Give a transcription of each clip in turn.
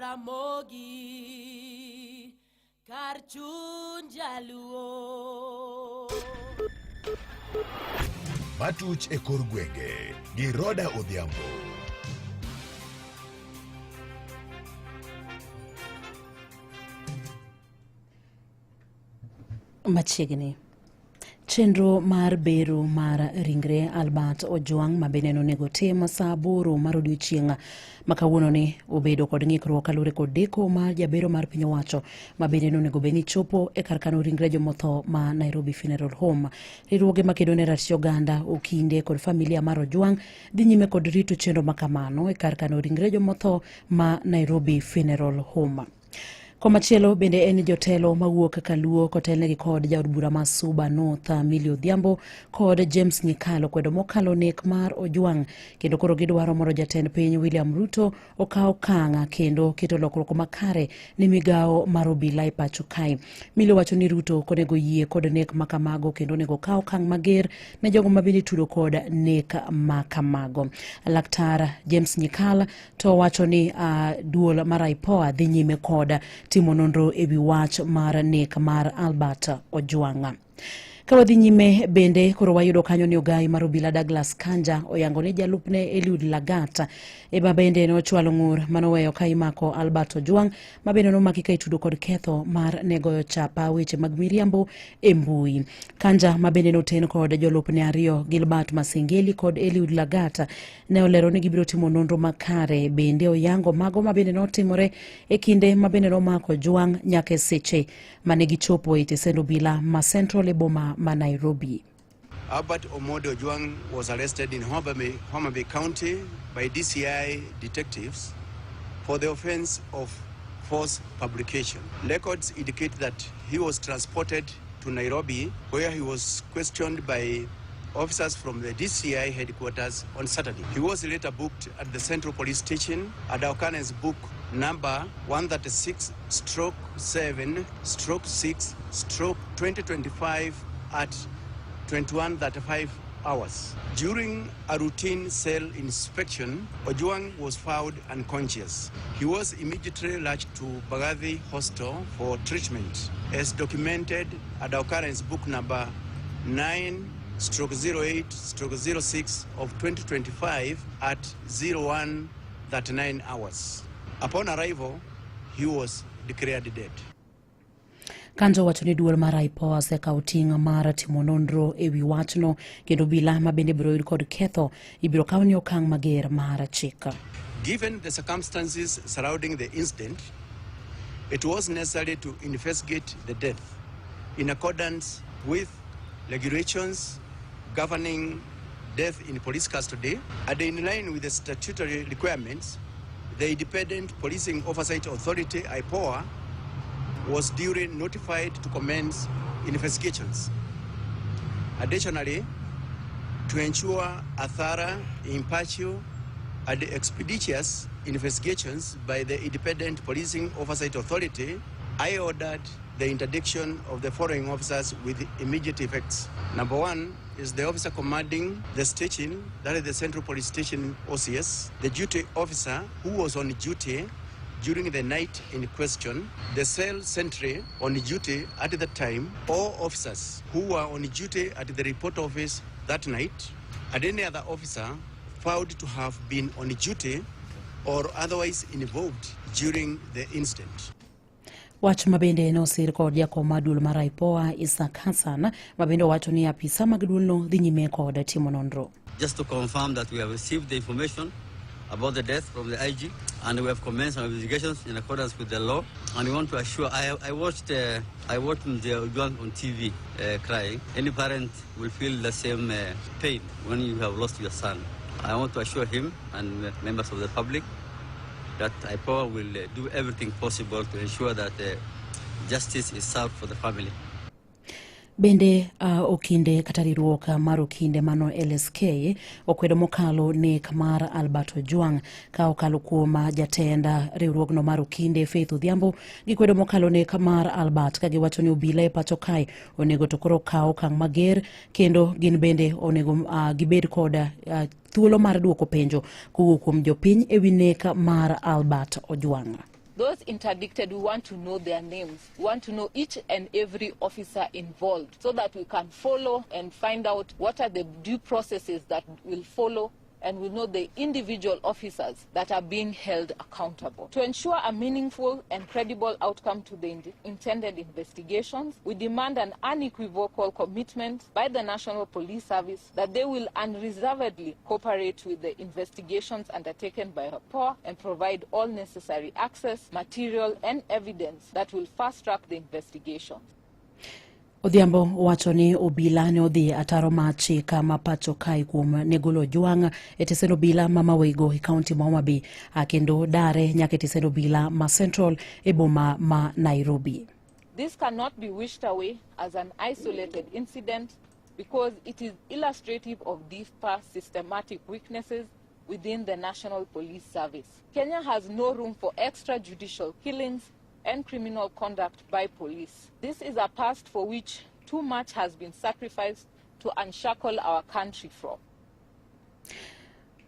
Ramogi kar chuny jaluo. Matuch e kor gwenge gi Roda Odhiambo. Machiegni. Chenro mar bero mar ringre Albert Ojwang ma bende nonego tim saa aboro mar odiochieng' ma kawuononi obedo kod ng'ikruok kaluwore kod deko mar jabero mar piny owacho ma bende nonego bed ni chopo e kar kano ringre jomotho ma Nairobi Funeral Home. Riwruoge makedo ne ratich oganda, okinde kod familia mar Ojwang dhi nyime kod rito chenro ma kamano e kar kano ringre jomotho ma Nairobi Funeral Home. Komachielo bende en jotelo mawuok Kaluo kotelnegi kod jaod bura ma Suba North Millie Odhiambo kod James Nyikalo kwedo mokalo nek mar Ojwang kendo koro gidwaro mondo jatend piny William Ruto okaw okang' kendo keto lokruok makare ne migawo mar obila e pacho kae. Millie wacho ni Ruto ok onego yie kod nek makamago kendo onego okaw okang' mager ne jogo ma bende itudo kod nek makamago. Laktar James Nyikal to wacho ni uh, duol mar IPOA dhi nyime kod timo nonro e wi wach mar nek mar Albert Ojwang'. Ka wadhi nyime bende koro wayudo kanyo ni ogai mar obila Douglas Kanja oyango ni jalupne Eliud Lagat ema bende nochwalo ng'ur manoweyo ka imako Albert Ojwang ma bende nomaki ka itudo kod ketho mar ne goyo chapa weche mag miriambo e mbui. Kanja ma bende noten kod jolupne ariyo Gilbert Masengeli kod Eliud Lagat ne olero ni gibiro timo nonro makare. Bende oyango mago ma bende notimore e kinde ma bende nomako Ojwang nyaka e seche mane gichopo e tesend obila ma Central e boma ma Nairobi. Albert Omondi Ojwang was arrested in Homa Bay, Homa Bay County by DCI detectives for the offense of false publication. Records indicate that he was transported to Nairobi, where he was questioned by officers from the DCI headquarters on Saturday. He was later booked at the Central Police Station at occurrence book number 136/7/6/2025 at 21:35 hours. During a routine cell inspection, Ojwang was found unconscious. He was immediately rushed to Mbagathi Hospital for treatment, as documented at occurrence book number 9/08/06 of 2025 at 01:39 hours. Upon arrival, he was declared dead. Kanja owacho ni duol mar IPOA osekawo ting' mar timo nonro e wi wachno kendo obila ma bende biro yud kod ketho ibiro kaw ni okang' mager mar chik. Given the circumstances surrounding the incident, it was necessary to investigate the death in accordance with regulations governing death in police custody and in line with the statutory requirements. The Independent Policing Oversight Authority, IPOA, was duly notified to commence investigations. Additionally, to ensure a thorough, impartial, and expeditious investigations by the Independent Policing Oversight Authority, I ordered the interdiction of the following officers with immediate effects. Number one is the officer commanding the station, that is the Central Police Station OCS, the duty officer who was on duty during the night in question, the cell sentry on duty at the time, all officers who were on duty at the report office that night, and any other officer found to have been on duty or otherwise involved during the incident. Wach ma bende nosir kod jakom mar duol mar IPOA Isaac Hassan ma bende owacho ni apisa mag duolno dhi nyime kod timo nonro. Just to confirm that we have received the information about the death from the IG and we have commenced our investigations in accordance with the law. And we want to assure, I watched the Ojwang on TV crying. Any parent will feel the same pain when you have lost your son. I want to assure him and members of the public that IPOA will do everything possible to ensure that justice is served for the family. Bende okinde kata riwruok mar okinde mano LSK okwedo mokalo nek mar Albert Ojwang ka okalo kuom jatend riwruogno mar okinde Faith Odhiambo gikwedo mokalo nek mar Albert ka giwacho ni obila e pacho kae onego to koro kaw okang' mager kendo gin bende onego gibed kod thuolo mar duoko penjo kowuok kuom jopiny e wi nek mar Albert Ojwang. Those interdicted, we want to know their names. We want to know each and every officer involved so that we can follow and find out what are the due processes that will follow, and we know the individual officers that are being held accountable. To ensure a meaningful and credible outcome to the intended investigations, we demand an unequivocal commitment by the National Police Service that they will unreservedly cooperate with the investigations undertaken by RAPOA and provide all necessary access, material and evidence that will fast-track the investigations. Odhiambo wacho ni obila ne odhi ataro mar chik ma pacho kae kuom nego Ojwang' e tesend obila ma Mawego e kaunti ma Homa Bay kendo dare nyaka e tesend obila ma Central e boma ma Nairobi. This cannot be wished away as an isolated incident because it is illustrative of deeper systematic weaknesses within the National Police Service. Kenya has no room for extrajudicial killings and criminal conduct by police. This is a past for which too much has been sacrificed to unshackle our country from.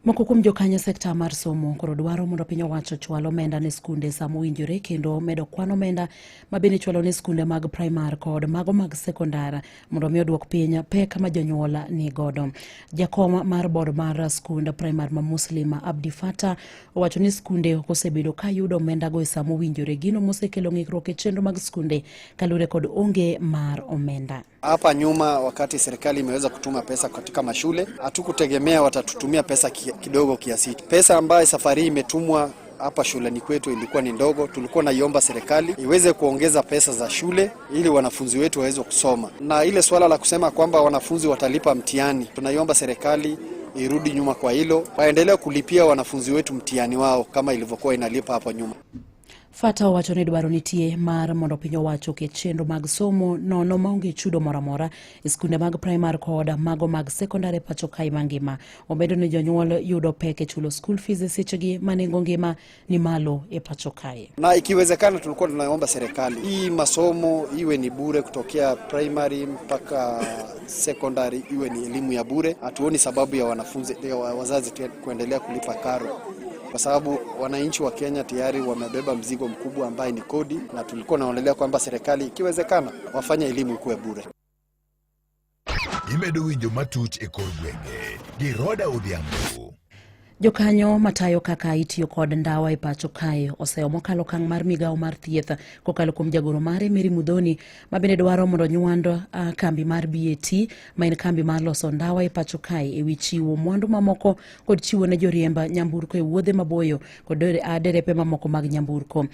Moko kuom jokanyo sekta mar somo koro dwaro mondo piny owacho ochwal omenda ne skunde sama owinjore kendo medo kwan omenda ma bende ichwalo ne skunde mag primar kod mago mag sekondar mondo mi oduok piny pek ma jonyuol ni godo. Jakom mar board mar skund primar ma Muslim Abdi Fatah owacho ni skunde ok osebedo ka yudo omendago e sama owinjore, gino mosekelo ng'ikruok e chenro mag skunde kaluwore kod onge mar omenda. Hapa nyuma wakati serikali imeweza kutuma pesa katika mashule, hatukutegemea watatutumia pesa kidogo kiasi. Pesa ambayo safari hii imetumwa hapa shuleni kwetu ilikuwa ni ndogo. Tulikuwa naiomba serikali iweze kuongeza pesa za shule ili wanafunzi wetu waweze kusoma. Na ile swala la kusema kwamba wanafunzi watalipa mtihani, tunaiomba serikali irudi nyuma kwa hilo, waendelee kulipia wanafunzi wetu mtihani wao kama ilivyokuwa inalipa hapo nyuma. Fata owacho ni dwaro nitie mar mondo piny owacho oket chenro mag somo nono maonge chudo moro amora e skunde mag primar kod mago mag sekondar e pacho kae mangima. Omedo ni jonyuol yudo pek e chulo school fees e sechegi ma nengo ngima ni malo e pacho kae. Na ikiwezekana, tulikuwa tunaomba serikali hii masomo iwe ni bure kutokea primary mpaka secondary, iwe ni elimu ya bure. Hatuoni sababu ya wanafunzi ya wazazi kuendelea kulipa karo, kwa sababu wananchi wa Kenya tayari wamebeba mzigo mkubwa ambaye ni kodi, na tulikuwa naonelea kwamba serikali ikiwezekana wafanye elimu ikuwe bure. Imedo winjo matuch e kor gwenge gi Roda Odhiambo. Jokanyo matayo kaka itiyo kod ndawa e pacho kae oseyo mokalo okang' mar migawo mar thieth kokalo kuom jagoro mare Mary Muthoni, ma bende dwaro mondo nywand kambi mar BAT, ma en kambi mar loso ndawa e pacho kae, e wi chiwo mwandu mamoko kod chiwo ne joriemb nyamburko e wuodhe maboyo kod derepe mamoko mag nyamburko.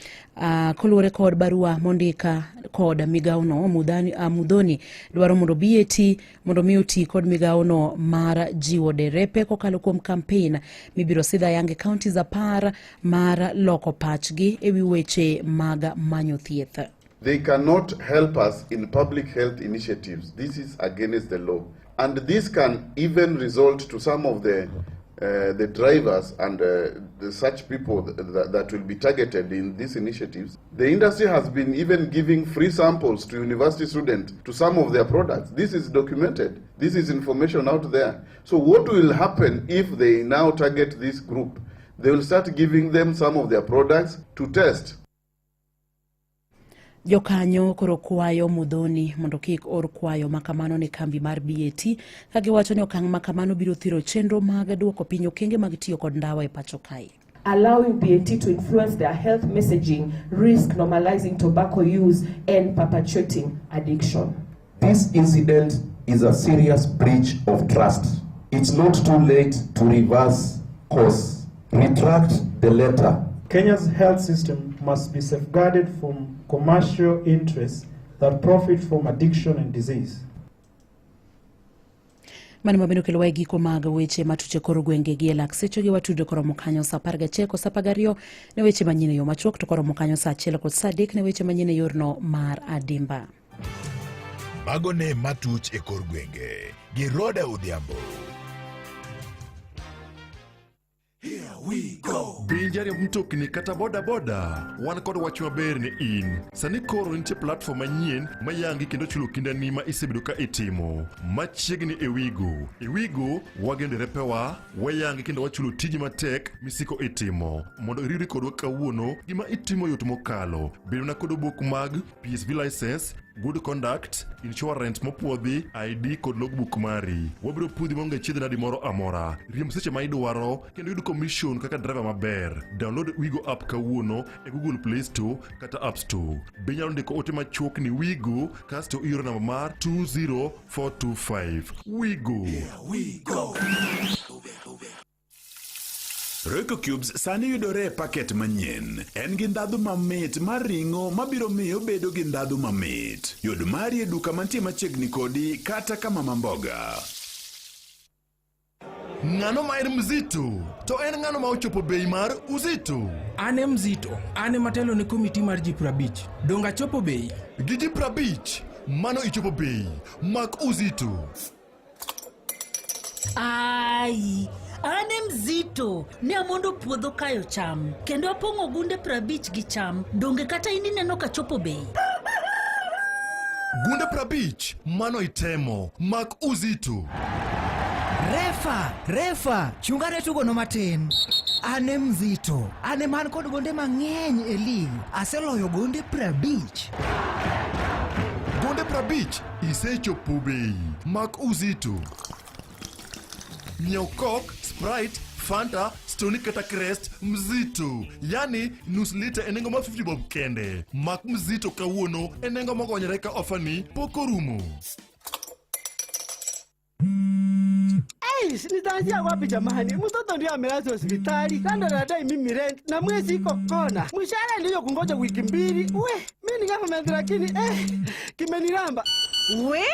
Koluwore kod barua mondika kod migawono, Muthoni dwaro mondo BAT mondo mi oti kod migawono mar jiwo derepe kokalo kuom campaign mibiro sidh ayanga e counties 10 mar loko pachgi e wi weche mag manyo thieth. They cannot help us in public health initiatives. This is against the law. And this can even result to some of the drivers and the such people that will be targeted in these initiatives. The industry has been even giving free samples to university students to some of their products. This is documented. This is information out there. So what will happen if they now target this group? They will start giving them some of their products to test. Jokanyo koro kwayo Muthoni mondo kik or kwayo makamano ne kambi mar BAT, ka giwacho ni okang' makamano biro thiro chenro mag duoko piny okenge mag tiyo kod ndawa e pacho kae. Allowing BAT to influence their health messaging risk normalizing tobacco use and perpetuating addiction. This incident is a serious breach of trust. It's not too late to reverse course. Retract the letter. Kenya's health system must be safeguarded from commercial interests that profit from addiction and disease. Mano mabende okelowa e giko mag weche matuch e kor gwenge gi e lak sechegi. Watudre koromo kanyo sa 11 sa 12 ne weche manyien e yo machuok, to koromo kanyo sa 1 kod sa 3 ne weche manyien e yorno mar adimba. Mago ne matuch e kor gwenge gi Roda Odhiambo. Be in jariemb mtokni kata boda boda? Wan kod wach maber ne in. Sani koro nitie platform manyien ma yangi kendo chulo kindani ma isebedo ka itimo. Machiegni e Wigo. E Wigo, wageno derepewa, wayangi kendo wachulo tiji matek misiko itimo. Mondo iriwri kodwa kawuono, gima itimo yot mokalo. Bed mana kod obok mag PSV license, good conduct, insurance mopuodhi, ID kod logbook mari. Wabiro puodhi maonge chiedh nadi moro amora. Riemb seche ma idwaro kendo yud commission kaka driver maber. Download Wigo app kawuono e Google Play Store kata App Store. Be inyalo ndiko ote machuok ni Wigo kasto ioro namba mar 20425. Wigo. Royco Cubes sani yudore e paket manyien. En gi ndhadhu mamit mar ring'o mabiro miyo obedo gi ndhadhu mamit. Yud mari e duka mantie machiegni kodi kata ka mama mboga. Ng'ano ma en mzito? To en ng'ano ma ochopo bei mar uzito? An e mzito, an ema atelo ne komiti mar ji 50. Donge achopo bei? Gi ji 50, mano ichopo bei. Mak uzito. Ai, an e mzito ne amondo puodho kayo cham kendo apong'o gunde 50 gi cham donge kata in ineno ka chopo bei Gunde 50, mano itemo. Mak uzito. Refa, refa, chungane tugono matin. An e mzito, an ema an kod gonde mang'eny e lig. Aseloyo gonde 50. Gonde 50, isechopo bei. Mak uzito. Nyiew Coke, Sprite, Fanta, Stoney kata Krest mzito. Yani nus lita e nengo mar 50 bob kende. Mak mzito kawuono e nengo mogonyore ka ofa ni pok orumo. Eish, nitaanzia wapi jamani? Mtoto ndio amelazwa hospitali, kando anadai mimi rent na mwezi iko kona. Mshahara ndio kungoja wiki 2. We, mimi ni government lakini kimeniramba. We?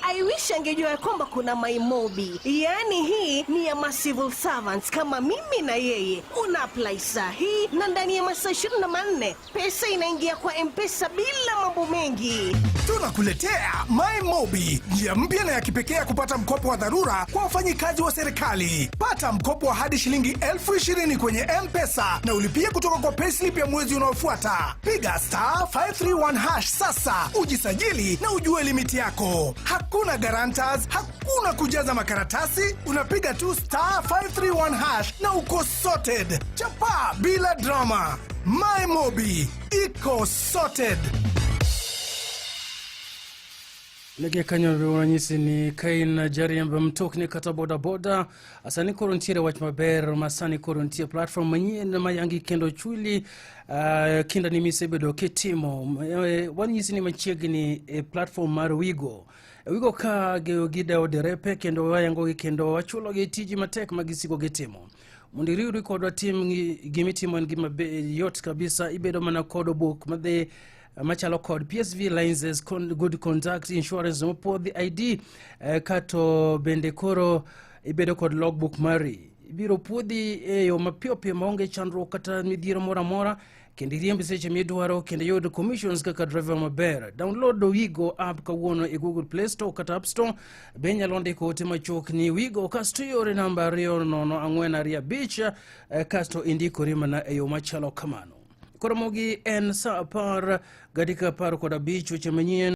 I wish angejua ya kwamba kuna MyMobi. Yaani hii ni ya ma civil servants kama mimi na yeye. Una apply saa hii na ndani ya masaa 24 pesa inaingia kwa M-Pesa bila mambo mengi. Tunakuletea MyMobi, njia mpya na ya kipekee ya kupata mkopo wa dharura kwa wafanyikazi wa serikali. Pata mkopo wa hadi shilingi 20,000 kwenye M-Pesa na ulipie kutoka kwa payslip ya mwezi unaofuata. Piga star 531 hash sasa, ujisajili na ujue limiti yako. Hakuna guarantors, hakuna kujaza makaratasi, unapiga tu star 531 hash na uko sorted. Chapa bila drama. MyMobi iko sorted. Nege kanyo ranyisi ni ka in jariemb mtokni kata boda boda sani koro nitiere wach maber ma sani koro nitie platform manyien ma yangi kendo chuli kindani misebedo kitimo. Wanyisi ni machiegni e platform mar Wigo. Wigo ka gidewo derepe kendo wayangogi kendo wachulogi tiji matek ma gisiko gitimo. Mondo iriwri kodwa tim gimitimo en gima yot kabisa, ibedo mana kod obok madhi machalo kod PSV licenses, good conduct, insurance mopuodhi, ID, kato bende koro ibedo kod logbook mari. Ibiro puodhi e yo mapiyo piyo maonge chandruok kata midhiero moro amora, kendo iriemb seche midwaro kendo iyud commissions kaka driver maber. Download Wigo app kawuono e Google Play Store kata App Store. Be inyalo ndiko ote machuok ni Wigo kasto iore namba 20425, kasto indikori mana e yo machalo kamano. Koro mogi en saa 10:15 weche manyien.